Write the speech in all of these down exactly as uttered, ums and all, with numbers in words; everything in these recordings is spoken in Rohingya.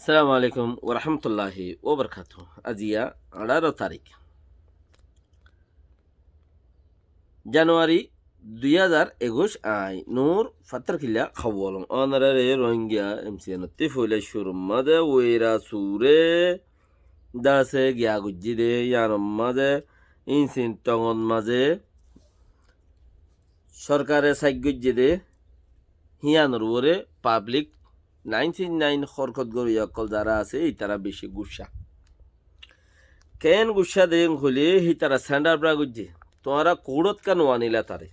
Assalamu alaikum warahmatulláhi wabarakátuhu. Aijja añçáro tarík Januwari dui házar ekuic. Añí Nur Fattarkilla hoór gorír. Ónorare Rohingya M C N ottú foila cúrur mazé Wira Sure de asé giya goijjé dé, yíanor mazé Insin Thongot mazé sorkare sáik goijjé dé, híyanor uore pablik nain six nain hórkot goróya ókkol zará asé, ítara bicí guccá. Keén guccá de hoilé, hítara send up goijjé, tuáñra kuçot kiyá no anilá taré.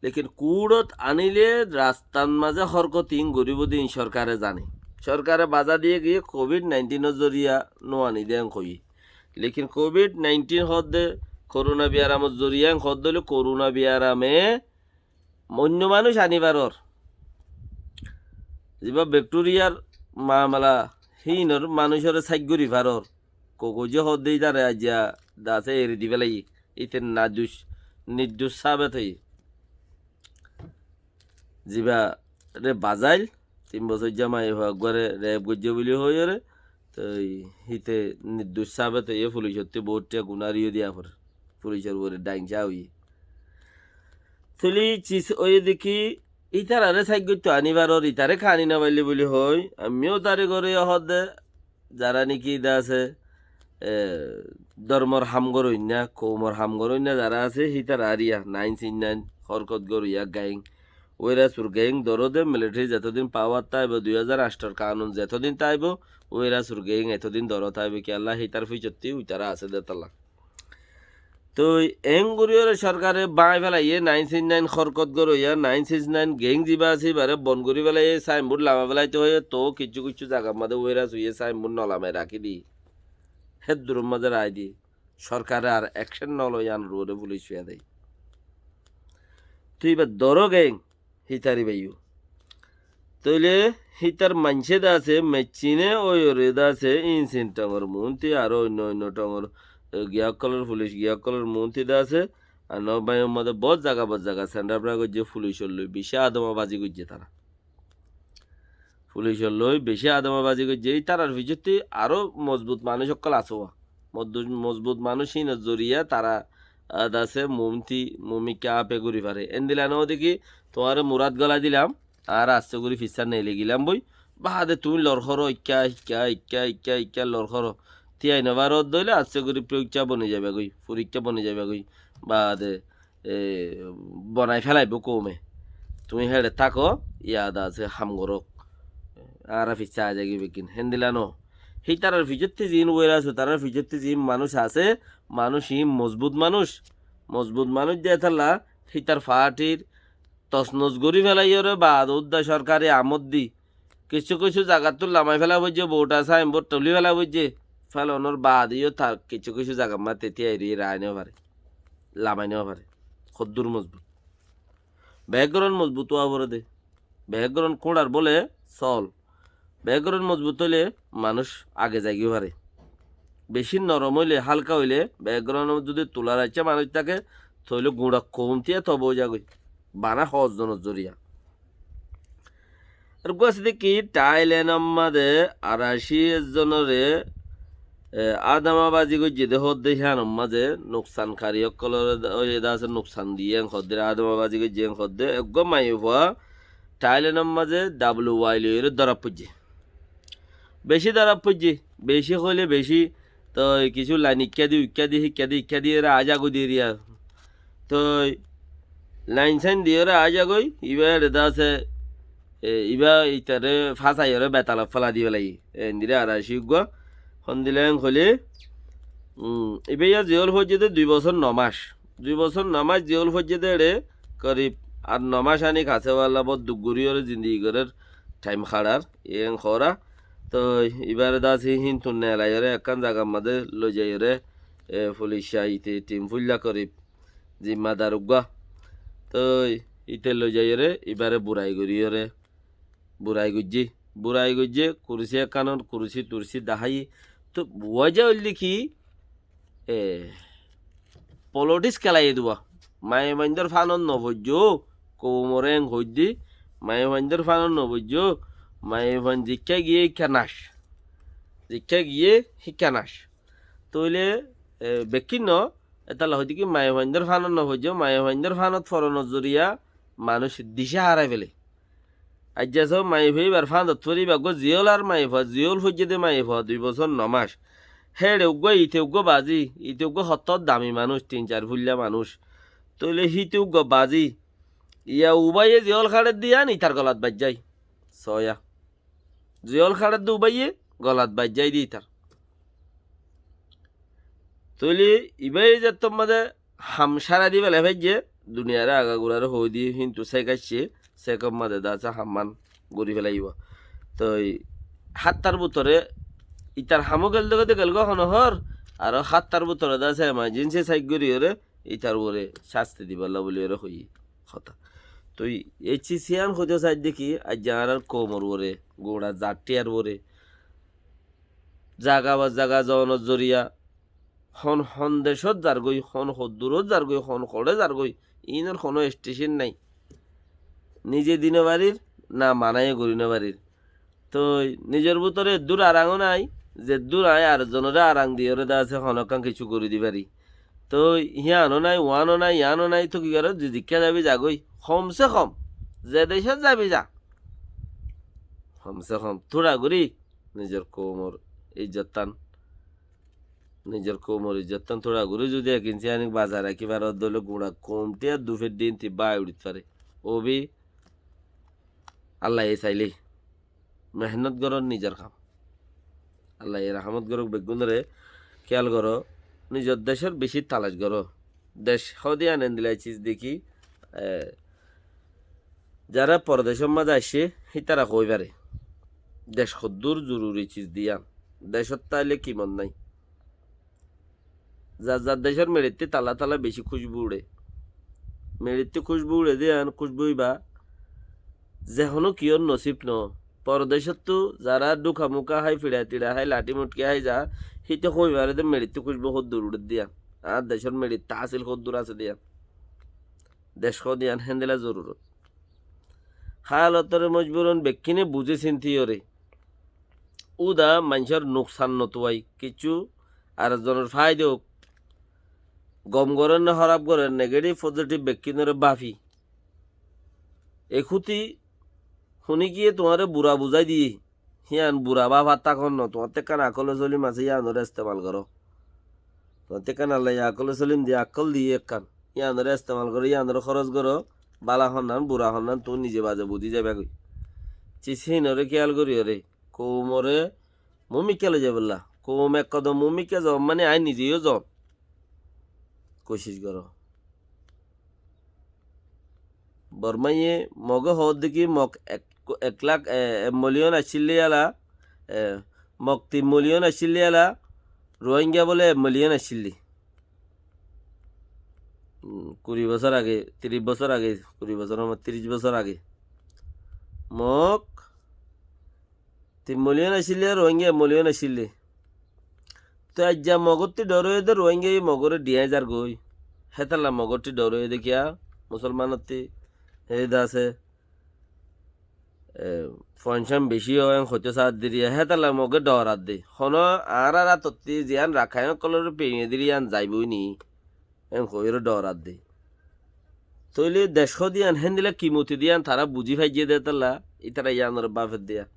Lekin kuçot anilé rastar mazé hórkot iín goríbou dé iín sorkare zane. Sorkare baza diyé giyé Covid nineteen or zoriya no aní dé hoiyé. Lekin Covid nineteen hoódde korona biyaramor zoriya hoódde óile korona biyarame oinno manúic aní farór. Zibá bektoriyar mamela híinor manúicoré sáik gorí farór. Kogozé hoódde ítare aijja de asé eri di félaiyé. Íte naduc, nidduc sábet óiye. Zibáre bazail, tin bosóijja maiyafua eggúare rep goijjé buli hoiyóre, toi híte nidduc sábet óiye, fulicottú boóut thiañ gunáriyo diya forer. Fulicor uore dhaingcá óiye. Tóile cis óiye dé ki, ítararé sáik goittó aní farór, ítare kani no faillé buli hoói, ammíyo taré goróya hoódde, zará néki de asé, e, dormor ham goróinna, koumor ham goróinna zará asé, hítara ariya nain six nain hórkot goróya geng, Wira Sur geng dóro dé, militari zetodin pawar táibo, dui házar añctor kanun zetodin táibo, Wira Sur geng etodin dóro táibo, kiyólla hítar ficottí uitará asé dé tolla. Toi eén goríyoré sorkare báñgi félaiyé, nain six nain hórkot goróya, nain six nain geng zibá asé, íbaré bon gorí félaiyé, sainbord lamai félaito hoiyé, toóu kissú kissú zagar mazé Wira Sure sainbord no lamai rakí diyé. Hédduror mazé raái diyé. Sorkare ar ekcon no loi, yíanor uore fulic fiyá dé. Toi íba dóro geng, hítar íbayó. Tóile hítar maincé de asé, meccine óiyoré de asé, Insin Thongor muúnti, aró oinno oinno Thongor, e, giya ókkolor, fulic giya ókkolor muúnti de asé, ar no báiyor mazé boóut zaga, boóut zaga send up goijjé, fulicor loi bicí adomabazi goijjé tará. Fulicor loi bicí adomabazi goijjé, ítarar ficottí aró mozbut manúic ókkol asé. Moddu-, mozbut manúic híinor zoriya tará, a, de asé, muúnti, muúmikká ape gorí faré. Endilla no dé ki, tuáñre murat golai dilam, añára asté gorí fissá neeli gilam boi. Baade tuñí lor goró, ikká, ikká, ikká, ikká, ikká lor goró. Tíai no faró dóile asté gorí purikká boni zaiba goi, furikká boni zaiba goi. Baade, e, bonai félaibo koume. Tuñí héçe táko, yad asé ham gorók. Añára fissá ai zaigói beggín. Héndilla no. Hítarar ficottí ziín Wira Sur, tarar ficottí ziín manúic asé, manúic iín mozbut manúic. Mozbut manúic de tolla, hítar faáthir tosnos gorí félaiyóre baade udda sorkari amot di kissú kissú zagattú lamai féla foijjé, bout asé, sainbord tuli féla foijjé. Félonor baade yó tar kissú kissú zagar mazé tíai roi raái no faré, lamai no faré. Hoddúr mozbut. Bekgorón mozbut ówa foré dé. Bekgorón kúñçar bóle sol. Bekgorón mozbut óile manúic age zaigói faré. Bicí norom óile, hálka óile, bekgorónot zudi tular aiccá manúic táke, tóile guñça koum tíya toba ói zagói. Bana hozzonor zoriya. Ar uggúa asé dé ki, Thailenor mazé arací ezzonoré, e, adomabazi goijjé dé hoódde, híanor mazé nuksankari ókkoloré de, ói de asé, nuksan diyé en hoódde, adomabazi goijjé en hoódde, eggúa maiyafua Thailenor mazé W Y loiyóre dóra foijjé. Bicí dóra foijjé, bicí hoilé bicí, toi kissú lain ikká di, uikká di, hikká di, ikká di, ere aái zagói dé eriya. Toi lain sain diyóre aái zagói, ibá ere de asé, e, ibá itaré fásaiyóre betalot félai di félaiye. E, endilla arací uggúa. Hondilla en hoilé, um, ibá yá ziyól foijjé dé dui bosór no mac. Dui bosór no mac ziyól foijjé dé ere, korib ar no mac aní kasé walla bóut duk goríyoré zindigi gorér, thaim haçar, en hoóra. Toi ibáre de asé híintu neelaiyóre ekkán zagar mazé loizaiyóre, e, fulic aite thim fúilla korib zimmadar uggúa. Toi íte loizaiyóre ibáre burai goríyoré, burai goijjé, burai goijjé, kurusí ekkánor, kurusí turusí daháiye. Toi wajá óilde ki, e, polotis kelaiyé dé uwá. Maiyafuaindór fánot nofoijjó, koumoré en hoóidde, maiyafuaindór fánot nofoijjó, Maiyafuain zikká giyé híkka nac. Zikká giyé híkka nac. Tóile, e, bekkín no, etalla hoidé ki maiyafuaindór fánot nofoijjó, maiyafuaindór fánot foronor zoriya manúic dicá hárai féle. Aijja só maiyafua íbar fáñdot fori íba eggúa ziyól ar maiyafua, ziyól foijjé dé maiyafua dui bosór no mac. Héçe eggúa ite eggúa bazí, ite eggúa hottó dami manúic, tin sair fúilla manúic. Tóile híte eggúa bazí. Iya ubáiye ziyól háçedde yían itar golat baijjái. Sóiya. Ziyól háçedde ubáiye golat baijjái dé itar. Tóile ibáye zettót mazé ham cárai di félai faijjé, duniyaré agaguraré hoói di, híntu sék aiccé, sékor mazé de asé hammán gorí félaibo. Toi háttar bútore itar hamó gel dé gel gó hono hór, aró háttar bútore de asé emarjensi saik goríyoré itar uore cásti dibálla bóliyoré hoiyé hotá. Toi ei cis yían hoitó saidde ki, aijja añárar koumor uore, guñça zattiyar uore, zaga ba zaga zonor zoriya, hon hon decót zargói, hon hoddurot zargói, hon hoçé zargói, iínor honó estecen nái. Nize di nofarir, na manaiye gorí nofarir. Toi nizor bútore eddúr arañó nái, zeddúr aññí ar zonoré arañ diyoré de asé honókkan kessú gorí di fari. Toi híanó nái, uáno nái, yíano nái, toi ki goró, zedikká zabi zagói, homse hom, ze decót zabi za. Homse hom, túra gorí, nizor koumor ijjottán, nizor koumor ijjottán túra gorí zodi ek inci anik bazai rakí faro dóile guñça koumtí ar dufér din tibbá ai uçít fare. Óbi Allaye sailé. Mehénnot goró nizor ham. Allaye rahámot gorók beggúnoré, kéyal goró, nizor decór bicí talac goró. Dec hoóde yían endilla cis dé ki, e, zará pordecór mazé aiccé, hítara hoói fare. Dec hoddúr zoruri cis de yían. Decót táile kimot nái. Zar zar decór meçittí tala tala bicí kúcbu uçé. Meçittí kúcbu uçé de yían kúcbu ibá ze honó kiyór nosíb noó. Pordecóttu zará dhúka muka hái, fiça tiça hái, lathí muthki hái za, híte hoói fare de meçittí kúcbu hoddúr uçé de yían. Añár decór meçit taasil hoddúr asé de yían. Dec hoóde yían héndilla zorurot. Hálotoré mojburon bekkíne buzí sintíyoré. Úda maincór nuksan notuwai, kessú ar zonor fáida ók. Gom gorér né hóraf gorér, negatif fozitif bekkínoré báfi. Ekúti huní giyé tuáñre bura buzái diyé. Hían bura báfat tákon no, tuáñtte ekkán akóle sólim asé, yíanoré estemal goró. Tuáñtte ekkán Allaye akóle sólim diyé, akkól diyé ekkán. Yíanoré estemal goró, yíanoré hórós goró, bála honnán, bura honnán, tuñí nize baze buzí zaibagói. Cis híinoré kéyal goríyoré, koumoré muúmikká loi zaibólla. Koum ek kodom muúmikká zoon mani aññí nize yó zoon. Kucíc goró. Bormáye Mogé hoódde ki Mog ek, ek lak, e, ek miliyón accíl de yála, e, Mog tin miliyón accíl de yála, Ruáinga bóle ek miliyón accíl de. Um, kuri bosór age, tiríc bosór age, kuri bosór no, tiríc bosór age. Mog Tin miliyón accíl de, Ruáinga ek miliyón accíl de. Toi aijja Mogótti dhor óiye de Ruáinga ye Mogóre dhiyái zargói. Hétalla Mogótti dhor óiye de kiyá? Musolmanotti hé de asé, e, fuain-cán bicí ó, en hoitó saádde riya. Hétalla Mogé dhooradde. Honó añárar átotti ziyán Rakháin ókkolóre feñiyé dile yían zaibói ni? En hoiyóre dhooradde. Tóile dec hoó de yían héndilla kimoti de yían tará buzí faijjé de hétalla, ítara yíanoré báfedde yían.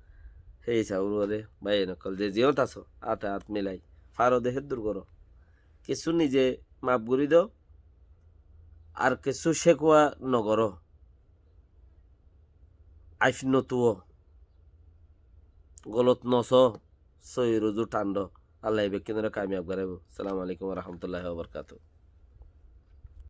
Hé isabor uore, báiyain ókkol, ze ziyót asó, áte át milai. Faro de héddur goró. Kessú nize maf gorí do, ar kessú cékuwa nogoró. Aif notuwó. Golot nosó, sóiyi ruzu thandó. Allaye bekkúnoré kamiyab goráibo. Assalamu alaikum wa rahmatullahi wa barakatuhu.